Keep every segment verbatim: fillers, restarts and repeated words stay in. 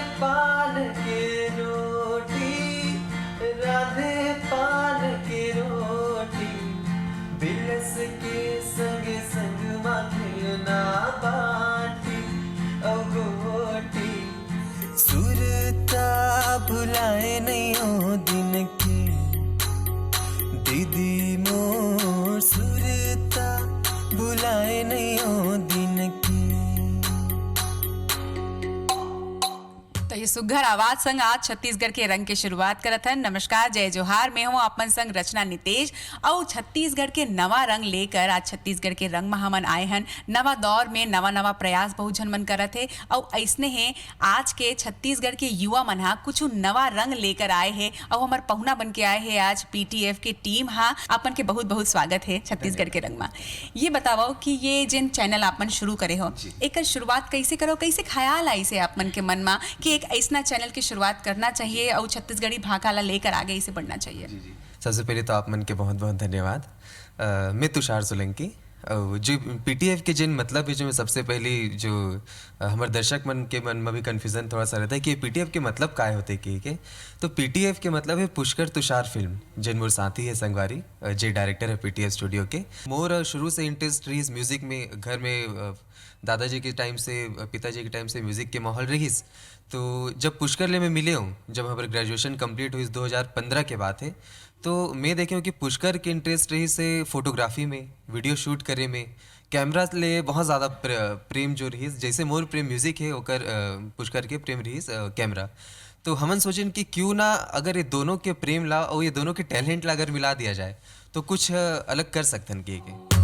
पान के रोटी, राधे पान के रोटी, बिलस के संग संग मा खिलना बाटी, अउ गोटी। सुरता भुलाए नहीं ओ दिन के, दीदी मोर सुरता भुलाए नहीं ओ दिन के। तो ये सुघर आवाज संग आज छत्तीसगढ़ के रंग के शुरुआत करत हन। नमस्कार, जय जोहार, मैं हूँ अपन संग रचना नितेश। अउ छत्तीसगढ़ के नवा रंग लेकर आज छत्तीसगढ़ के रंग म हमन आए हन। नवा दौर में नवा नवा प्रयास बहुत झन मन करत हे। अउ अइसने हे, आज के छत्तीसगढ़ के युवा मन हा कुछ नवा रंग लेकर आए हे। अउ हमर पहुना बन के आए हे आज पीटीएफ के टीम हा। अपन के बहुत बहुत स्वागत हे छत्तीसगढ़ के रंग म। ये बतावव कि ये जेन चैनल आप मन शुरू करे हो, जी। एकर शुरुआत कैसे करो, कैसे ख्याल आइस हे आप मन के मन मा कि एक ऐसना चैनल की शुरुआत करना चाहिए और छत्तीसगढ़ी भाखा ला लेकर आगे इसे बढ़ना चाहिए? जी, जी। सबसे पहले तो आप मन के बहुत-बहुत धन्यवाद। अ, मैं तुषार सोलंकी, अ, जो पीटीएफ के जेन मतलब है, जो मैं सबसे पहली जो, अ, हमर दर्शक मन के मन में भी कन्फ्यूजन थोड़ा सा रहता है कि पीटीएफ के मतलब काय होते के, के? तो पीटीएफ के मतलब है पुष्कर तुषार फिल्म, जेन मोर साथी है संगवारी, अ, जे डायरेक्टर है पीटीएफ स्टूडियो के। मोर, अ, शुरू से इंटरेस्ट रहीस म्यूजिक में, घर में, अ, दादाजी के टाइम से, अ, पिताजी के टाइम से म्यूजिक के माहौल रहीस। तो जब पुष्कर ले मैं मिले हूँ, जब हमारे ग्रेजुएशन कंप्लीट हुई दो हज़ार पन्द्रह के बात है, तो मैं देखे हूँ कि पुष्कर के इंटरेस्ट रहीस फोटोग्राफी में, वीडियो शूट करे में, कैमरा ले बहुत ज़्यादा प्र-, प्रेम जो रहीस, जैसे मोर प्रेम म्यूजिक है, ओकर, अ, पुष्कर के प्रेम रहीस, अ, कैमरा। तो हमन सोचेन कि क्यों ना अगर ये दोनों के प्रेम ला और ये दोनों के टैलेंट ला अगर मिला दिया जाए, तो कुछ, अ, अलग कर सकथन के, के।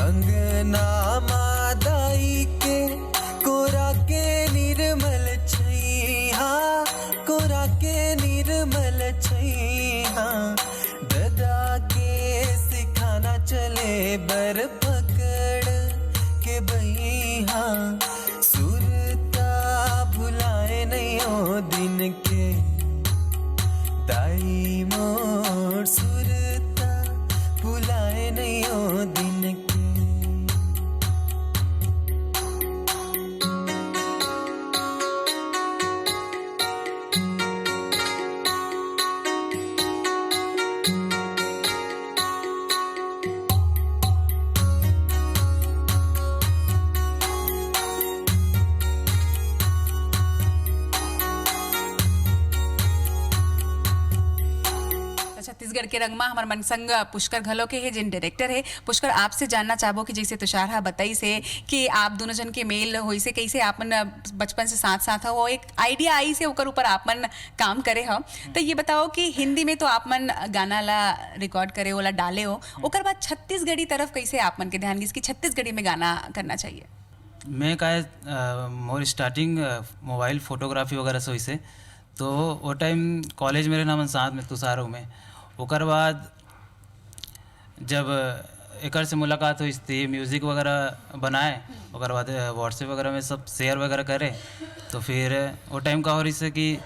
अंगना मा दाई के कोरा के निर्मल छैहा, कोरा के निर्मल छैहा। ददा के सिखाना चले बर पकड़ के बइहा। सुरता भुलाए नहीं ओ दिन के, दाई मोर सुरता भुलाए नहीं ओ दिन के। तो छत्तीसगढ़ के रंगमा हमर मन संग पुष्कर घलो के हे, जेन डायरेक्टर हे। पुष्कर, आपसे जानना चाहबो कि जैसे तुषार हा बताइस हे कि आप दोनों जन के मेल होइस हे, कैसे आप मन बचपन से साथ साथ हो, एक आइडिया आइस हे, ओकर ऊपर आप मन काम करे हो, तो ये बताओ कि हिंदी में तो आप मन गाना ला रिकॉर्ड करे, ओला डाले हो, ओकर बाद छत्तीसगढ़ी तरफ कैसे आप मन के ध्यान गिस कि छत्तीसगढ़ी में गाना करना चाहिए? मैं का हे, अ, मोर स्टार्टिंग, अ, मोबाइल फोटोग्राफी वगैरह से होइस हे। तो वो टाइम कॉलेज में रहना मन साथ में तुषारो में। ओकर बाद जब एकर से मुलाकात होइस, तो ये म्यूजिक वगैरह बनाए, ओकर बाद WhatsApp वगैरह में सब शेयर वगैरह करे। तो फिर वो टाइम का हो रहिस हे कि, अ,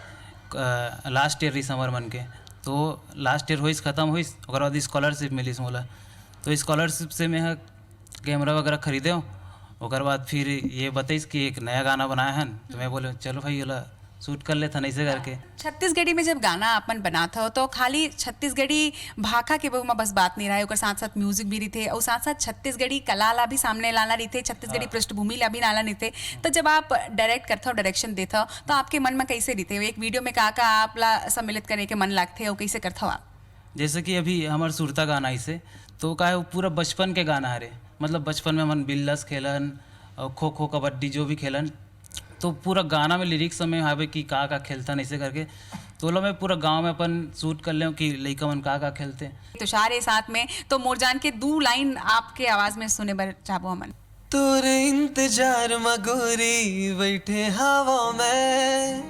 लास्ट ईयर रहिस हमर मन के, तो लास्ट ईयर होइस, खत्म होइस, ओकर बाद स्कॉलरशिप मिलिस मोला। तो स्कॉलरशिप से मैं ह कैमरा वगैरह खरीदे हो। ओकर बाद फिर ये बताइस कि एक नया गाना बनाए हन, तो मैं बोले, "चलो भाई, ये ला शूट कर लेथन," ऐसे करके। छत्तीसगढ़ी में जब गाना आप मन बनात हो, तो खाली छत्तीसगढ़ी भाखा के बहू में बस बात नहीं रहे, ओकर साथ साथ म्यूजिक भी रहिथे और साथ साथ छत्तीसगढ़ी कला ला भी सामने लाना रहिथे, छत्तीसगढ़ी हाँ। पृष्ठभूमि ला भी लाना रहिथे। तो जब आप डायरेक्ट करथो, डायरेक्शन देथो, तो आपके मन में कैसे रहिथे? एक वीडियो में का का आप ला सम्मिलित करे के मन लागथे और कैसे करथो आप? जैसे कि अभी हमर सुरता गाना आइस हे, तो का हे, वो पूरा बचपन के गाना हरे। मतलब बचपन में हमन बिल्लस खेलन और खो खो, कबड्डी, जो भी खेलन, तो पूरा गाना में लिरिक्स में हावे कि का का खेलथन, ऐसे करके। तो ओला मैं पूरा गांव में अपन शूट कर लें कि लइका मन का का खेलथे। तुषार हे साथ में, तो मोर जान के दू लाइन आपके आवाज में सुने बर चाहबो हमन। तोर इंतजार म गोरी बैठे हवा मैं,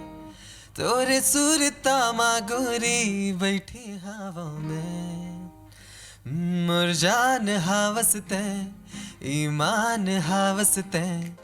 तोरे सुरता मा गोरी बैठे हवं मैं, मोर जान हवस तैं, ईमान हवस तैं।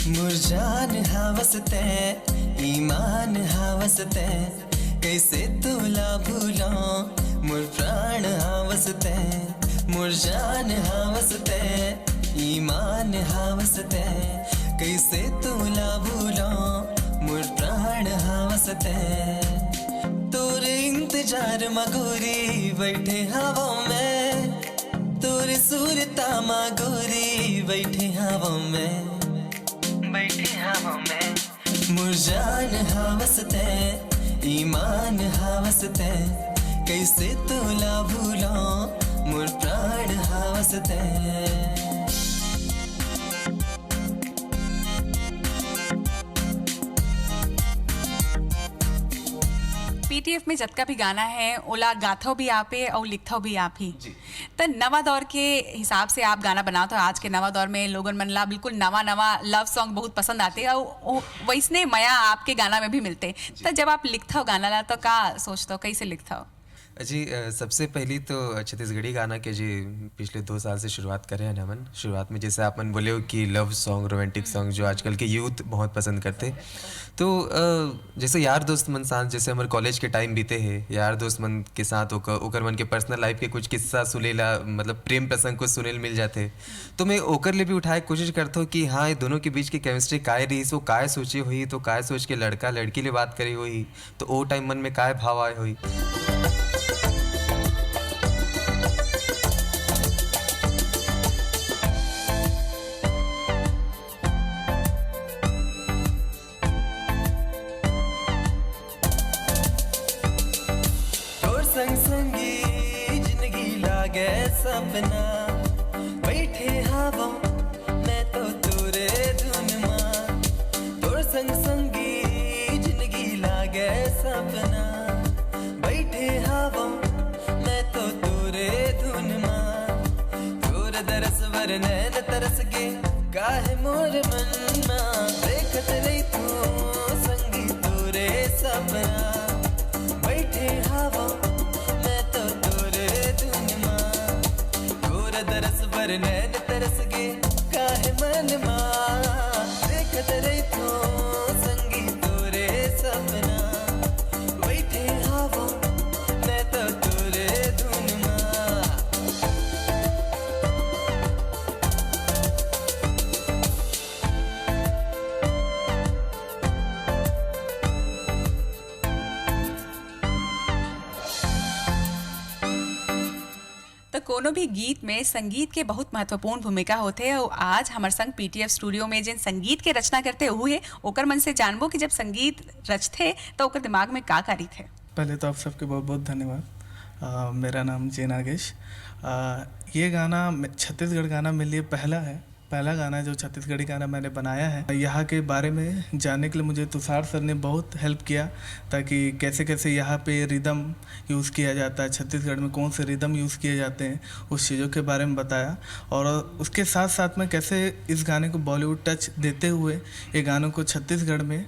मोर जान हवस तैं, ईमान हवस तैं, कइसे तोला भूलंव, मोर प्राण हवस तैं। मोर जान हवस तैं, ईमान हवस तैं, कइसे तोला भूलंव, मोर प्राण हवस तैं। तोरे इंतजार मा गोरी बैठे हवं मैं, तोरे सुरता मा गोरी बैठे हवं मैं, बैठे हवं मैं। मोर जान हवस तैं, ईमान हवस तैं, कइसे तोला भूलंव, मोर प्राण हवस तैं। पीटीएफ में जतका भी गाना है, ओला गाथव भी आप ही अउ लिखथव भी आप ही। जी। त नवा दौर के हिसाब से आप गाना बनावत हो। आज के नवा दौर में लोगन मन ला बिल्कुल नवा नवा लव सॉन्ग बहुत पसंद आथे, अउ ओ-, वइसने मया आपके गाना में भी मिलथे। त जब आप लिखथव गाना ला, तो का सोचथव, कइसे लिखथव? जी, अ, सबसे पहली तो छत्तीसगढ़ी गाना के जी पिछले दो साल से शुरुआत करे हन हमन। शुरुआत में जैसे आप मन बोले हो कि लव सॉन्ग, रोमांटिक सॉन्ग जो आजकल के यूथ बहुत पसंद करथे, तो, अ, जैसे यार दोस्त मन साथ, जैसे हमर कॉलेज के टाइम बीते हे, यार दोस्त मन के साथ ओकर, ओकर मन के पर्सनल लाइफ के कुछ किस्सा सुने ला, मतलब प्रेम प्रसंग कुछ सुने ल मिल जाथे, तो मैं ओकर ले भी उठाए के कोशिश करथों कि हाँ, ये दोनों के बीच की केमिस्ट्री काय रहिस, वो काय सोचे होही, तो काय सोच के लड़का लड़की ले बात करे होही, तो ओ टाइम मन में काय भाव आए होही। तोर संग संगी जिंदगी लागे सपना, बैठे हवं मैं तो तोरे धुन मा। तोर संग संगी जिंदगी लागे सपना, बैठे हवं मैं तो तोरे धुन मा। तोर दरस बर नैन तरस गे, काहे मोर मन मा। देखत रहिथों संगी तोरे सपना, बैठे हवं मैं तो तोरे धुन मा। तोर दरस बर नैन तरस गे, काहे मन मा। देखत रहिथों संगी तोरे सपना, बैठे हवं मैं तो तोरे धुन मा। त कोनो भी गीत में संगीत के बहुत महत्वपूर्ण भूमिका होथे, अउ आज हमर संग पीटीएफ स्टूडियो में जेन संगीत के रचना करथे, ओहू हे। ओकर मन से जानबो कि जब संगीत रचथे, त ओकर दिमाग में का का रहिथे? पहले तो आप सबके बहुत-बहुत धन्यवाद। अ, मेरा नाम जे नागेश। अ, ये गाना मे-, छत्तीसगढ़ गाना मेरे लिए पहला है, पहला गाना है जो छत्तीसगढ़ी गाना मैंने बनाया है। यहाँ के बारे में जानने के लिए मुझे तुषार सर ने बहुत हेल्प किया, ताकि कैसे-कैसे यहाँ पे रिदम यूज़ किया जाता है, छत्तीसगढ़ में कौन से रिदम यूज़ किए जाते हैं, उस चीज़ों के बारे में बताया। और उसके साथ-साथ में कैसे इस गाने को बॉलीवुड टच देते हुए ये गानों को छत्तीसगढ़ में,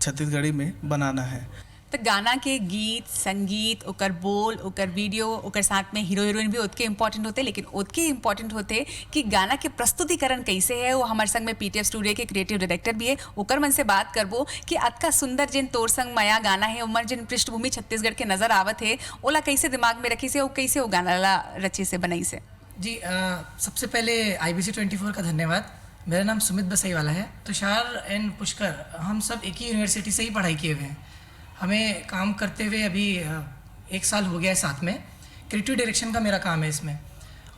छत्तीसगढ़ी में बनाना है। त गाना के गीत, संगीत, ओकर बोल, ओकर वीडियो, ओकर साथ में हीरो हीरोइन भी ओतके इम्पोर्टेंट होथे, लेकिन ओतके इम्पोर्टेंट होथे कि गाना के प्रस्तुतिकरण कैसे है। वो हमर संग में पीटीएफ स्टूडियो के क्रिएटिव डायरेक्टर भी है, ओकर मन से बात करबो कि अतका सुंदर जेन तोर संग मया गाना है, ओमर जेन पृष्ठभूमि छत्तीसगढ़ के नजर आवत है, ओला कैसे दिमाग में रखिस हे, वो कैसे वो गाना ला रचिस हे, बनाइस हे? जी, अ, सबसे पहले आईबीसी ट्वेंटी फोर का धन्यवाद। मेरा नाम सुमित बसई वाला है। तुषार एंड पुष्कर, हम सब एक ही यूनिवर्सिटी से ही पढ़ाई किए हुए हैं। हमें काम करते हुए अभी, अ, एक साल हो गया है साथ में। क्रिएटिव डायरेक्शन का मेरा काम है इसमें।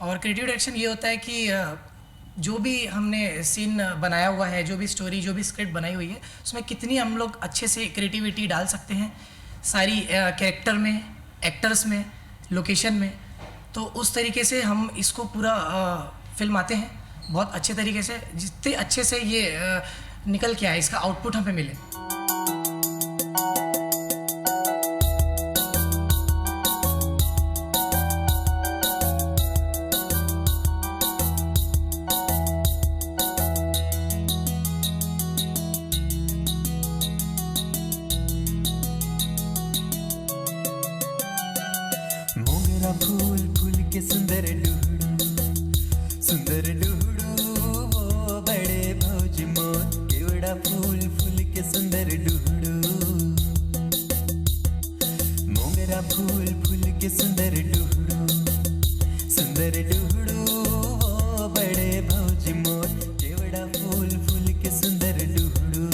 और क्रिएटिव डायरेक्शन ये होता है कि, अ, जो भी हमने सीन बनाया हुआ है, जो भी स्टोरी, जो भी स्क्रिप्ट बनाई हुई है, उसमें कितनी हम लोग अच्छे से क्रिएटिविटी डाल सकते हैं, सारी, अ, कैरेक्टर में, एक्टर्स में, लोकेशन में। तो उस तरीके से हम इसको पूरा, अ, फिल्माते हैं बहुत अच्छे तरीके से। जितने अच्छे से ये, अ, निकल के आए, इसका आउटपुट हमें मिले। मोंगरा फूल फूल के सुंदर डुहड़ू, सुंदर डुहड़ू, वो बड़े भौजी मोर। केवड़ा फूल फूल के सुंदर डुहड़ू, मोंगरा फूल फूल के सुंदर डुहड़ू, सुंदर डुहड़ू, वो बड़े भौजी मोर। केवड़ा फूल फूल के सुंदर डुहड़ू,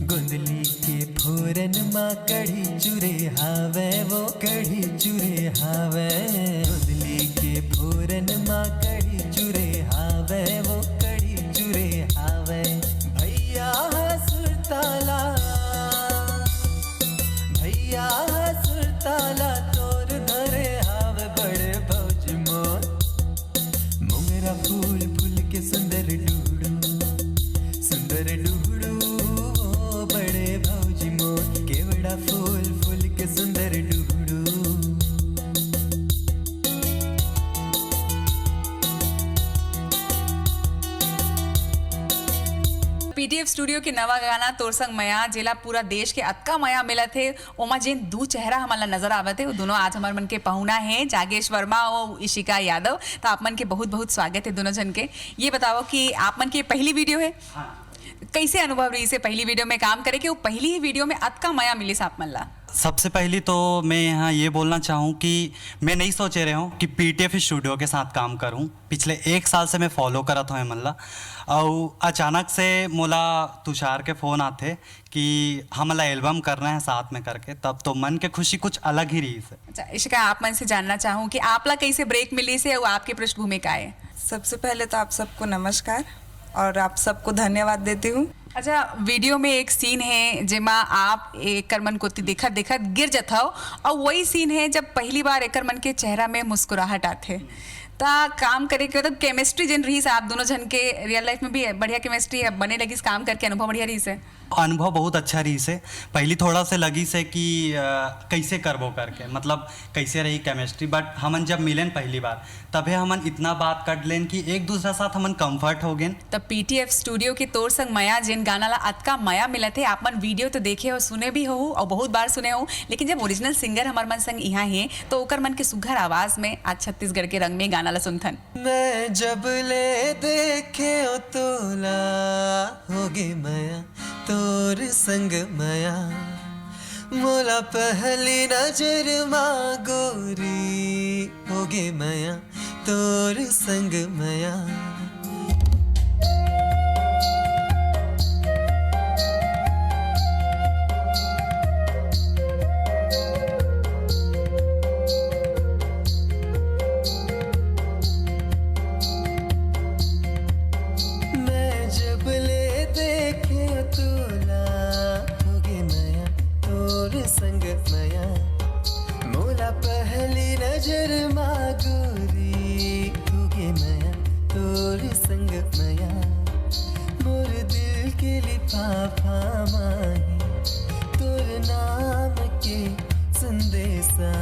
गोंदली के फोरन मा कढ़ी चुरे हावय, वो कढ़ी चुरे हावय। गोंदली के फोरन मा कढ़ी चुरे हावय, वो कढ़ी चुरे हावय। भैया ह सुरताला, भैया ह सुरताला, तोर धरे हावय बड़े भौजी मोर। मोंगरा फूल फूल के सुंदर डुहड़ू, सुंदर डुहड़ू, ओ बड़े भौजी मोर। केवड़ा फूल फूल के सुंदर डुहड़ू। पीटीएफ स्टूडियो के नवा गाना तोर संग मया, जेला पूरा देश के अतका मया मिलत हे, ओमा जेन दू चेहरा हमन ला नजर आवत हे, वो दोनों आज हमर मन के पहुना हे, जागेश वर्मा और इशिका यादव। तो आप मन के बहुत बहुत स्वागत हे दोनों जन के। ये बताओ कि आप मन के पहली वीडियो हे, हाँ। कैसे अनुभव रहिस हे पहली वीडियो में काम करे के, वो पहली ही वीडियो में अतका मया मिलिस आप मन ला? सबसे पहली तो मैं यहाँ ये बोलना चाहूँ कि मैं नहीं सोचे रहे हूँ कि पीटीएफ स्टूडियो के साथ काम करूँ। पिछले एक साल से मैं फॉलो करत हूँ एमन ला, और अचानक से मोला तुषार के फोन आथे कि हमन ला एल्बम करना है साथ में करके, तब तो मन के खुशी कुछ अलग ही रहिस हे। अच्छा इशिका, आप मन से जानना चाहूँ कि आप ला कैसे ब्रेक मिलिस हे और आपके पृष्ठभूमि का हे? सबसे पहले तो आप सबको नमस्कार और आप सबको धन्यवाद देती हूँ। अच्छा, वीडियो में एक सीन हे जेमा आप एकर मन कोती देखत देखत गिर जथव, और वही सीन हे जब पहली बार एकर मन के चेहरा में मुस्कुराहट आथे। त काम करे के मतलब केमिस्ट्री जेन रहिस आप दोनों झन के, रियल लाइफ में भी बढ़िया केमिस्ट्री हे, बने लगिस काम करके, अनुभव बढ़िया रहिस हे? अनुभव बहुत अच्छा रहिस हे। पहली थोड़ा से लगिस हे कि अ, कैसे करबो करके, मतलब कैसे रही केमिस्ट्री, बट हमन जब मिलेन पहली बार, तभे हमन इतना बात कर लेन कि एक दूसरा साथ हमन कंफर्ट हो गेन। त पीटीएफ स्टूडियो के तोर संग मया जेन गाना ला अतका मया मिलत हे, आप मन वीडियो तो देखे हो, सुने भी हो और बहुत बार सुने हो, लेकिन जब ओरिजिनल सिंगर हमर मन संग इहाँ हे तो ओकर मन के सुघर आवाज में आज छत्तीसगढ़ के रंग में गाना ला सुनथन। मैं जब ले देखे हो तोला, होगे मया तोर संग मया, मोला पहली नजर मा गोरी, होगे मया तोर संग मया। मैं जब ले देखे तोला, होगे मया तोर संग मया, मोला पहली नजर मा गोरी, होगे मया तोर संग मया। मोर दिल के लिफाफा माही तोर नाम के संदेशा,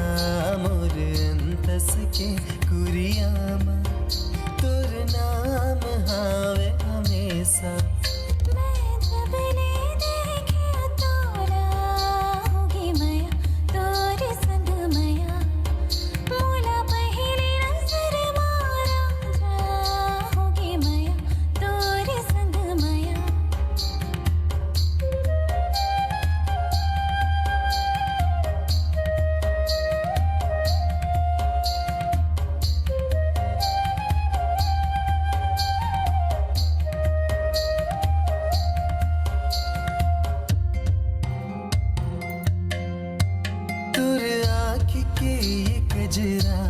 मोर अंतस के कुरिया मा तोर नाम हावे हमेशा। मैं जब ले देखे तोला, होगे मया तोर संग मया, मोला पहली नजर मा राजा, होगे मया तोर संग मया। तोर आँख के ये कजरा,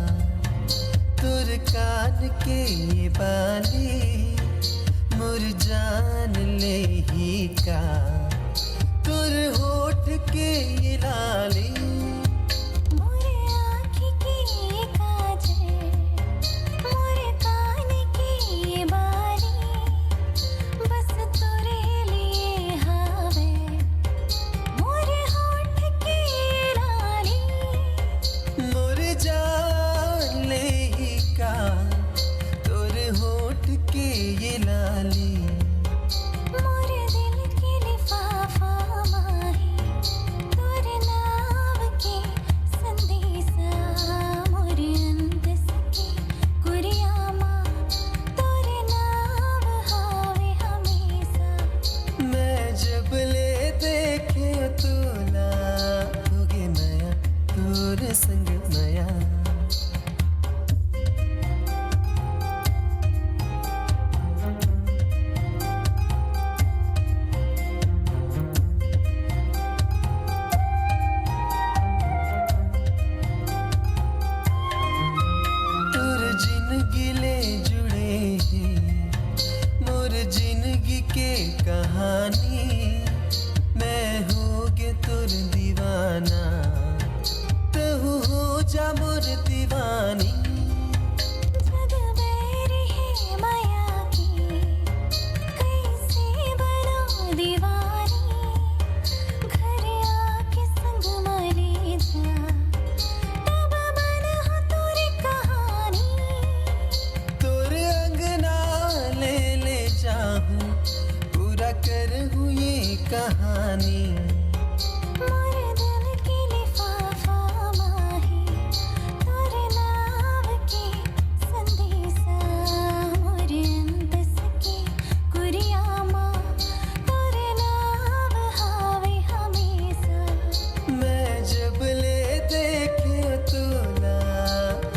तोर कान के ये बाली, मोर जान ले ही का, तोर होठ के ये लाली। मोर आँख के ये काजल, मोर कान के ये बाली, के कहानी। मैं हो गे तोर दीवाना, तहु हो जा मोर दीवानी। जग बैरी हे माया के, कैसे बनो दीवानी। घर आके संग मले जा, तब मन हो तोर कहानी। तोर अंगना ले ले जाहूँ, पूरा करहूँ ये कहानी। मोर दिल के लिफाफा माही, तोर नाव के संदेशा, मोर अंतस के कुरिया मा, तोर नाव हावे हमेशा। मैं जब ले देखे तोला,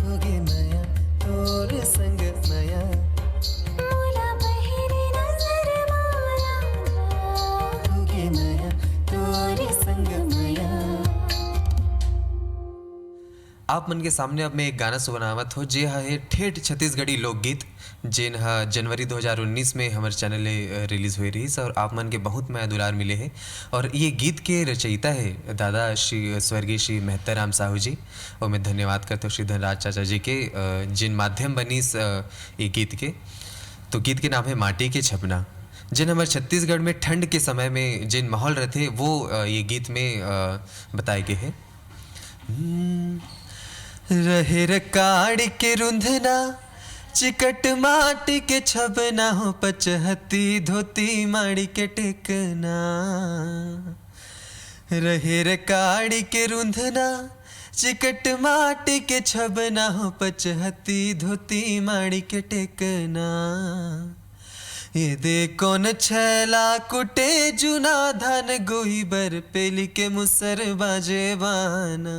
होगे मया तोर संग मया। मोला पहिली नजर मा राजा, होगे मया तोर संग मया। आप मन के सामने अब मैं एक गाना सुनावत हो, जे ह हे ठेठ छत्तीसगढ़ी लोकगीत, जेन ह जनवरी दो हज़ार उन्नीस में हमर चैनल ले, अ, रिलीज हुए रहिस और आप मन के बहुत मया दुलार मिले हे। और ये गीत के रचयिता हे दादा श्री, स्वर्गीय श्री मेहता राम साहू जी, और मैं धन्यवाद करता हूँ श्री धनराज चाचा जी के, अ, जिन माध्यम बनिस, अ, ये गीत के। तो गीत के नाम है माटी के छपना। जेन हमर छत्तीसगढ़ में ठंड के समय में जेन माहौल रहथे, वो, अ, ये गीत में, अ, बताए गए हे। हम्म, रहेर काड़ी के रुंधना, चिकट माटी के छबना हो, पचहती धोती माड़ी के टेकना। रहेर काड़ी के रुंधना, चिकट माटी के छबना हो, पचहती धोती माड़ी के टेकना। ये दे कौन छैला कुटे जुना धान गोही बर, पेली के मुसर बाजे बाना।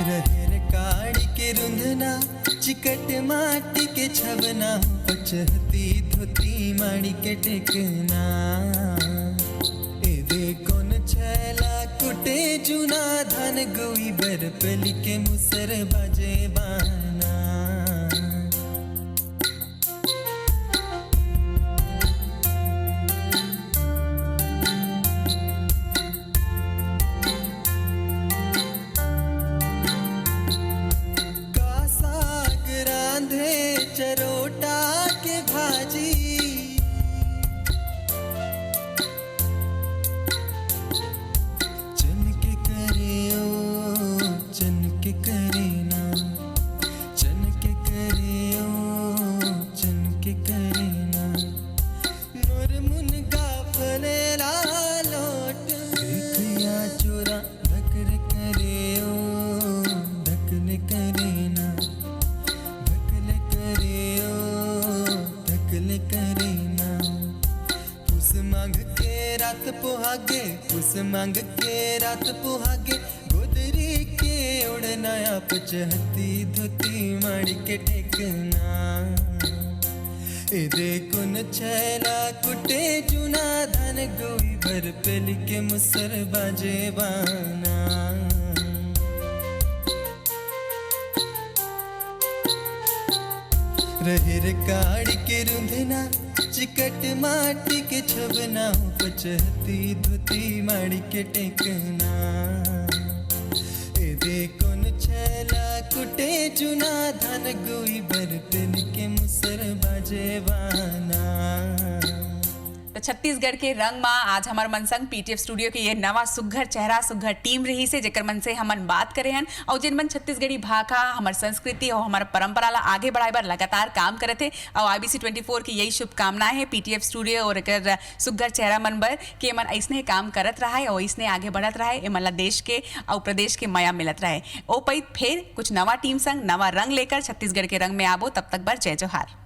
रहेर काड़ी के रुंधना, चिकट माटी के छबना, पचहती धोती माड़ी के टेकना। ए दे कौन छैला कुटे जुना धान गोई बर, पेली के मुसर बाजे बाना। का साग रांधे चरोटा के भाजी, चन के करे ओ, चन के करे ना, चन के करे ओ, चन के करे ना। मोर मुनगा फलेला लोट, देखिया चोरा धकरे करे ओ, धकले करे ना, धकले करे ओ, धकले करे ना। पुस मांग के रात पोहागे, पुस मांग के रात पोहागे, गोदरी के ओढ़ना, पचहती धोती माड़ी के टेकना। ए दे कौन छैला कुटे जुना धान गोई बर, पेली के मुसर बाजे बाना। रहेर काड़ी के रुंधना, चिकट माटी के छबना हो, पचहती धोती माड़ी के टेकना। ए दे कौन छैला कुटे जुना धान गोई बर, पेली के मुसर बाजे बाना। तो छत्तीसगढ़ के रंग मा आज हमर मन संग पीटीएफ स्टूडियो के ये नवा सुघर चेहरा, सुघर टीम रहिसे, जेकर मन से हमन बात करे हन, अउ जेन मन छत्तीसगढ़ी भाखा, हमर संस्कृति अउ हमर परंपरा ला आगे बढ़ाए बर लगातार काम करत हे। अउ आईबीसी ट्वेंटी फोर की यही शुभकामनाएं हे पीटीएफ स्टूडियो अउ एकर सुघर चेहरा मन बर, कि एमन अइसने काम करत रहाय अउ अइसने आगे बढ़त रहाय, एमन ला देश के अउ प्रदेश के मया मिलत रहे। ओ पइत फेर कुछ नवा टीम संग नवा रंग लेकर छत्तीसगढ़ के रंग में आबो, तब तक बर जय जोहार।